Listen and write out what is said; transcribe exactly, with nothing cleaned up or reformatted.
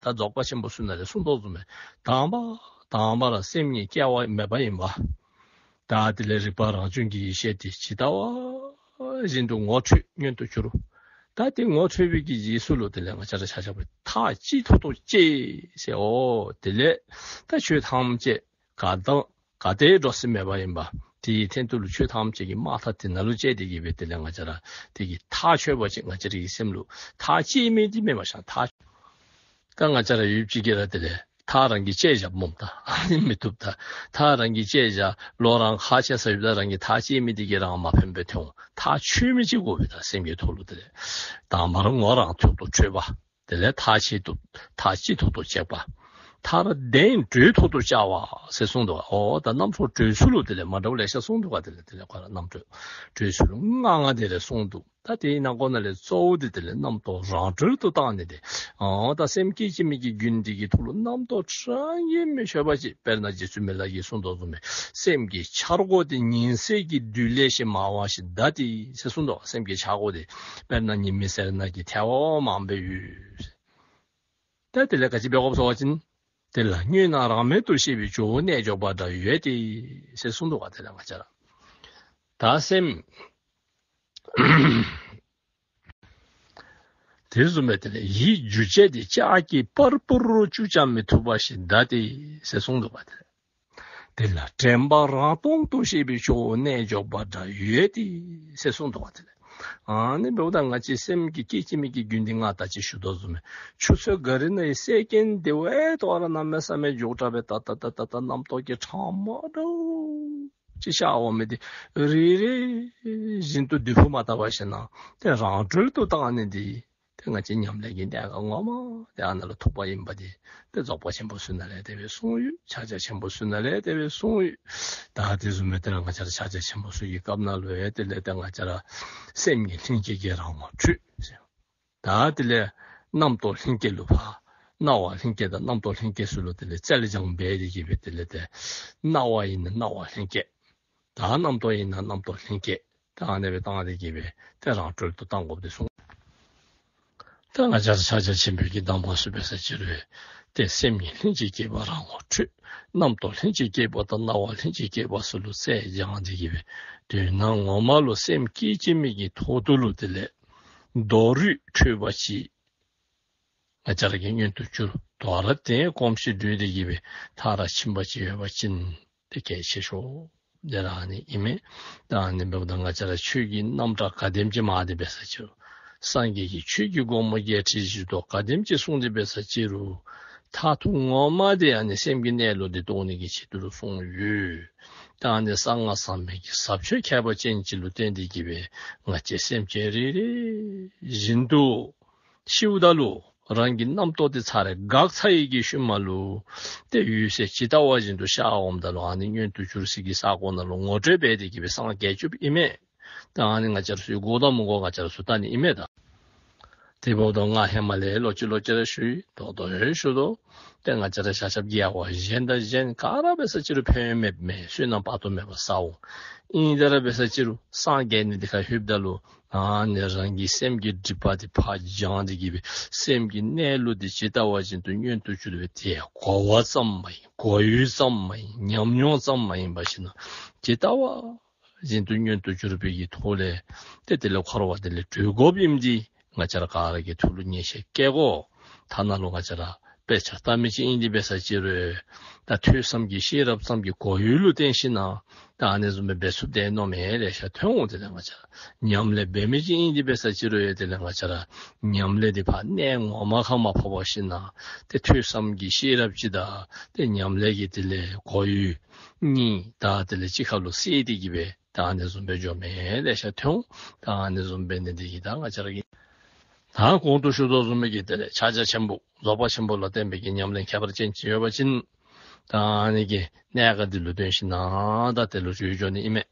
ད་རྫོགས་པ་ཆེན་པོ་ཚུ་ནང་ལས་གསུངས་དོ་བཟུམ་སྦེ་དང་པ་དང་པ་ར་སེམས་ཉིད་སྐྱེ་བ་མེད་པ་ཨིན་པ། ད་དེ་ལས་རིག་པ་རང་བྱུང་གི་ཡེ་ཤེས་དེ་ཇི་ལྟ་བ་བཞིན་དུ་ངོ་འཕྲོད་མངོན་དུ་གྱུར། ད་དེ་ངོ་འཕྲོད་པའི་གི་རྗེས་སུ་ལུ་དེ་ལས་ང་བཅས་ར་ཆ་བཞག་པའི་མཐའ་གཅིག་ཐོག་ཏུ་སྐྱེས་ཟེར། འོ་དེ་ལས་ད་ཆོས་ཐམས་ཅད་ག་དང་ག་ཏེ་འགྲོ་ས་མེད་པ་ཨིན་པ། དེའི་སྟེང་དུ་ལུ་ཆོས་ཐམས་ཅད་ཀྱི་དམག་མཐའ་དེ་ནང་ལུ་སྐྱེས་ཏེ་གི་སྦེ་དེ་ལས་ང་བཅས་ར་དེ་གི་མཐའ་ཆོད་པ་ཅིན་ང་བཅས་རའི་སེམས་ལུ་མཐའ་སྐྱེ་མི་དེ་མེད་པ་ཤ་མཐའ། ད་ང་བཅས་ར་ཡུདཔ་ཅིག་གི་ར་དེ་ལས་མཐའ་རང་གིས་བཅད་བཞགཔ་སྨོ། ད་ཨ་ནི་མི་བཏུབ། ད་མཐའ་རང་གིས་བཅད་བཞག་ལོ་རང་ཁ་ཆེ་ས་ཡོདཔ་ད་རང་གི་མཐའ་སྐྱེ་མི་དེ་གིས་རང་མ་ཕན་པའི་ཐོན་འོང་། མཐའ་ཆོད་མི་ཅིག་དགོ་པས། ད་སེམས་ཀྱི་ཐོག་ལུ་དེ་ལས་དང་པ་ར་ངོ་རང་ཐོག་ཏུ་འཕྲོད་པ། དེ་ལས་མཐའ་གཅིག་ཏུ་མཐའ་གཅིག་ཐོག་ཏུ་གཅིག་པ། མཐར་གདེང་གྲོལ་ཐོག་ཏུ་བཅའ་བ་ཟེར་གསུངས་འདུག། འོ་ད་རྣམ་རྟོག་གྲོལ་ཚུལ་ལུ་དེ་ལས་མ་འདྲཝ་ལེ་ཤ་གསུངས་འདུག་ག། དེ་ལས་དེ་ལས་ཁོ་ར་རྣམ་རྟོག་གྲོལ་ཚུལ་ལུ་ལྔ་ལྔ་དེ་རེ་གསུངས་འདུག། ད་དེའི་ནང་ཁོངས་ནང་ལས་གཙོ་བོ་དེ་དེ་ལས་རྣམ་རྟོག་རང་གྲོལ་དུ་བཏང་ནི་དེ། འོ་ད་སེམས་སྐད་ཅིག་མའི་གི་རྒྱུན་དེ་གི་ཐོག་ལུ་རྣམ་རྟོག་གྲངས་ཀྱིས་མི་ཆོད་པ་ཅིག། དཔེར་ན་རྗེ་བཙུན་མི་ལ་གིས་གསུངས་དོ་བཟུམ་སྦེ་སེམས་ཀྱི་འཆར་སྒོ་དེ་ཉི་ཟེར་གྱི་རྡུལ་ལས་ཤིག་མང་བ་ཞིག་གདའ་སྟེ་ཟེར་གསུངས་འདུག། སེམས་ཀྱི་འཆར་སྒོ་དེ་དཔེར་ན་ཉི་མའི་ཟེར་ན་གི་ཐལ་བ་མང་པོ་ཡོད། ད་དེ་ལས་ག་ཅི་འབད་དགོཔ་ཟེར་བ་ཅིན་དེ་ལ་དངོས་སྣང་རང་མལ་དུ་ཤེས་པའི་ཇོ་བོ་རྣལ་འབྱོར་པ་འདྲ་ཡོད་དེ་ཟེར་གསུངས་འདུག་པ། དེ་ལས་ང་བཅས་ར་ད་སེམས་དེ་བཟུམ་སྦེ་དེ་ལས་ཡིད་འགྱུ་བྱེད་དེ་ལྕགས་ཀྱི་པར་བུར་བཅུག་ཀྱང་མི་ཐུབ་པ་ཞིག་གདའ་སྟེ་ཟེར་གསུངས་འདུག་པ། དེ་ལས་དེ་ལ་དྲན་པ་རང་སྟོང་དུ་ཤེས་པའི་ཇོ་བོ་རྣལ་འབྱོར་པ་འདྲ་ཡོད་དེ་ཟེར་གསུངས་འདུག་པ། དེ་ལས་ཨ་ནི་འབདཝ་ད་ང་བཅས་སེམས་ཀྱི་སྐད་ཅིག་མའི་གི་རྒྱུན་དེ་ང་ད་ཅི་ཞུ་དོ་བཟུམ་སྦེ་ཆུ་ཚོད་འགའ་རེ་ནང་གི་སེ་ཀེན་དེ་བས་ཏོག་ར་གནམ་མེད་ས་མེད་མགྱོགས་དྲགས་སྦེ་ཏག་ཏག་ཏག་ཏག་ཏག་རྣམ་རྟོག་གི་གྲངས་མང་དྲགས་ཅིག་ཤར་འོང་མི་དེ་རེ་རེ་བཞིན་དུ་དུས་ཕུང་མ་བཏབ་པར་ཞིན་ན་དེ་རང་གྲོལ་དུ་བཏང་ནི་དེ་དེ་ང་བཅས་ཉམས་ལེན་གྱི་གནད་འགག་ངོ་མ་དེ་ཨ་ནཱ་ལུ་ཐུག་པ་ཨིན་པ་དེ་དེ་རྫོགས་པ་ཆེན་པོ་ཚུ་ནང་ལས་དེ་སྦེ་གསུངས་ཡོད། ཕྱག་རྒྱ་ཆེན་པོ་ཚུ་ནང་ལས་དེ་སྦེ་གསུངས་ཡོད། ད་དེ་བཟུམ་སྦེ་དེ་ལས་ང་བཅས་ར་ཕྱག་རྒྱ་ཆེན་པོ་ཚུ་གི་སྐབས་ནང་ལུ་ཡང་དེ་ལས་དེ་ང་བཅས་ར་སེམས་ཉིད་ལྷན་སྐྱེས་ཀྱི་རང་ངོ་འཕྲོད། ད་དེ་ལས་རྣམ་རྟོག་ལྷན་སྐྱེས་ལུ་ཕར་སྣང་བ་ལྷན་སྐྱེས་དང་རྣམ་རྟོག་ལྷན་སྐྱེས་ཚུ་ལུ་དེ་ལས་རྩལ་སྦྱངས་འབད་དེ་གི་སྦེ་དེ་ལས་དེ་སྣང་བ་ཨིན་ན་སྣང་བ་ལྷན་སྐྱེས། ད་རྣམ་རྟོག་ཨིན་ན་རྣམ་རྟོག་ལྷན་སྐྱེས། ད་ཨ་ནེ་སྦེ་བཏང་སྟེ་གི་སྦེ་དེ་རང་གྲོལ་དུ་བཏང་དགོཔ་དེ་གསུངས། ད་ང་བཅས་ར་ཕྱག་རྒྱ་ཆེན་པོའི་གི་གདམས་ངག་ཚུ་འབད་ས་ཅི་རུང་དེ་སེམས་ཉིད་ལྷན་ཅིག་སྐྱེས་པ་རང་ངོ་འཕྲོད། རྣམ་རྟོག་ལྷན་ཅིག་སྐྱེས་པ་དང་སྣང་བ་ལྷན་ཅིག་སྐྱེས་པ་ཚུ་ལུ་རྩལ་སྦྱངས་ཏེ་གི་སྦེ་དོན་དག་ངོ་མ་ལུ་སེམས་སྐད་ཅིག་མའི་གི་ཐོག་ཏུ་ལུ་དེ་ལས་མདོ་རུས་འཕྲོད་པ་ཅིག་ང་བཅས་ར་གི་མངོན་དུ་གྱུར། དོ་རུང་དེ་གོམས་ཤིང་འདྲིས་ཏེ་གི་སྦེ་མཐར་ཕྱིན་པ་ཅིག་ཡོད་པ་ཅིན་དེ་གལ་ཆེ་ཤོས་དེ་ར་ཨ་ནི་ཨིན་མས། ད་ཨ་ནི་འབདཝ་ད་ང་བཅས་ར་ཆོས་ཀྱི་རྣམ་གྲངས་ག་དེམ་ཅིག་མང་སྟེ་འབད་ས་ཅི་རུང་སངས་རྒྱས་ཀྱིས་ཆོས་ཀྱི་སྒོ་མོ་བརྒྱད་ཁྲི་བཞི་སྟོང་ག་དེམ་ཅིག་གསུངས་ཏེ་འབད་ས་ཅི་རུང་མཐར་ཐུག་ངོ་མ་དེ་ཨ་ནི་སེམས་ཀྱི་གནས་ལུགས་དེ་རྟོགས་ནི་གི་ཆེད་དུ་ལུ་གསུངས་ཡོད། ད་ཨ་ནི་གསང་སྔགས་ཟབ་མོའི་གི་ཟབ་ཆོས་ཁྱད་པར་ཅན་ཅིག་ལུ་བརྟེན་ཏེ་གི་སྦེ་ང་བཅས་སེམས་ཅན་རེ་རེ་བཞིན་དུ་ཤིཝ་ད་ལུ་རང་གི་རྣམ་རྟོག་དེ་ཚར་རེ་འགག་ཚར་བའི་གི་ཤུལ་མ་ལུ་དེ་འོད་གསལ་ཇི་ལྟ་བ་བཞིན་དུ་ཤར་འོངམ་ད་ལུ་ཨ་ནི་མངོན་དུ་གྱུར་སའི་གི་ས་སྒོ་ནང་ལུ་ངོ་སྤྲོད་འབད་དེ་གི་སྦེ་སངས་རྒྱས་བཅུགཔ་ཨིན་མས། ད་ཨ་ནི་ང་བཅས་ར་ཚུ་གིས་དགོ་དང་མི་དགོ་ང་བཅས་ར་ཚུ་བལྟ་ནི་ཨིན་མས་ད། དེ་འབདཝ་ད་ང་ཧེ་མ་ལས་ལོག་ཅི་ལོག་ཅི་ར་ཞུ་ཡི། དོ་དོ་ཡོད་ཞུ་དོ། ཏེ་ང་བཅས་ར་ཆ་ཁྱབ་དགེ་བ་གཞན་དང་གཞན་ག་ར་འབད་ས་ཅི་རུང་ཕན་ཡོན་མེད་མེད་བསོད་ནམས་དཔག་ཏུ་མེད་པ་བསགས་འོང་། ཨིན་ཏེ་ར་འབད་ས་ཅི་རུང་སངས་རྒྱས་ནི་འདི་ཁར་ལྷོདཔ་ད་ལུ་ཨ་ནི་རང་གི་སེམས་ཀྱི་སྒྲིབ་པ་འདི་ཕར་སྦྱངས་ཏེ་གི་སྦེ་སེམས་ཀྱི་གནས་ལུགས་འདི་ཇི་ལྟ་བ་བཞིན་དུ་མངོན་དུ་གྱུར་པའི་དེ་གོ་བ་ཙམ་མ་ཡིན། གོ་ཡུལ་ཙམ་མ་ཡིན། ཉམས་མྱོང་ཙམ་མ་ཡིན་པར་ཞིན་ན་ཇི་ལྟ་བ་བཞིན་དུ་མངོན་དུ་གྱུར་པའི་གི་ཐོག་ལས་ཏེ་དེ་ལས་འཁོར་བ་དེ་ལས་གྲོལ་དགོཔ་ཨིནམ་འདི་ང་བཅས་ར་ག་ར་གི་ཐུགས་ལུ་ངེས་ཤེས་བསྐྱེད་དགོ། ཐ་ན་ལུ་ང་བཅས་ར་དཔེ་ཆ་ལྟ་མི་ཅིག་ཨིན་ཏེ་འབད་ས་ཅི་རུང་ད་ཐོས་བསམ་གྱི་ཤེས་རབ་ཙམ་གྱི་གོ་ཡུལ་ལུ་བརྟེན་ཞིན་ན་ད་ཨ་ནི་བཟུམ་སྦེ་འབད་ཚུགསཔ་དེ་མནོ་མི་ལེ་ཤ་ཐོན་འོང་། དེ་ལས་ང་བཅས་ར་ཉམས་ལེན་འབད་མི་ཅིག་ཨིན་ཏེ་འབད་ས་ཅི་རུང་དེ་ལས་ང་བཅས་ར་ཉམས་ལེན་འདི་ཕར་གནད་ངོ་མ་ཁར་མ་ཕོག་པར་ཞིན་ན་ཏེ་ཐོས་བསམ་གྱི་ཤེས་རབ་ཅིག་དང་ཏེ་ཉམས་ལེན་གྱི་དེ་ལས་གོ་ཡུལ་གཉིས་ད་དེ་ལས་གཅིག་ཁར་ལུ་བསྲེས་ཏེ་གི་སྦེ་ད་ཨ་ནི་བཟུམ་སྦེ་འགྱོ་མི་ལེ་ཤ་ཐོན་འོང་། ད་ཨ་ནི་བཟུམ་འབད་ནི་འདི་གིས་ད་ང་བཅས་ར་གིས་ད་གོང་དུ་ཞུ་དོ་བཟུམ་སྦེ་གི་དེ་ལས་ཕྱག་རྒྱ་ཆེན་པོ་རྫོགས་པ་ཆེན་པོ་ལ་བརྟེན་པའི་གི་ཉམས་ལེན་ཁྱད་པར་ཅན་ཅིག་ཡོད་པ་ཅིན་ད་ཨ་ནི་གི་གནད་འགག་འདི་ལུ་བརྟེན་ཞིན་ན་ད་དེ་ལུ་འགྱོ་འགྱོ་ནི་ཨིན་མས།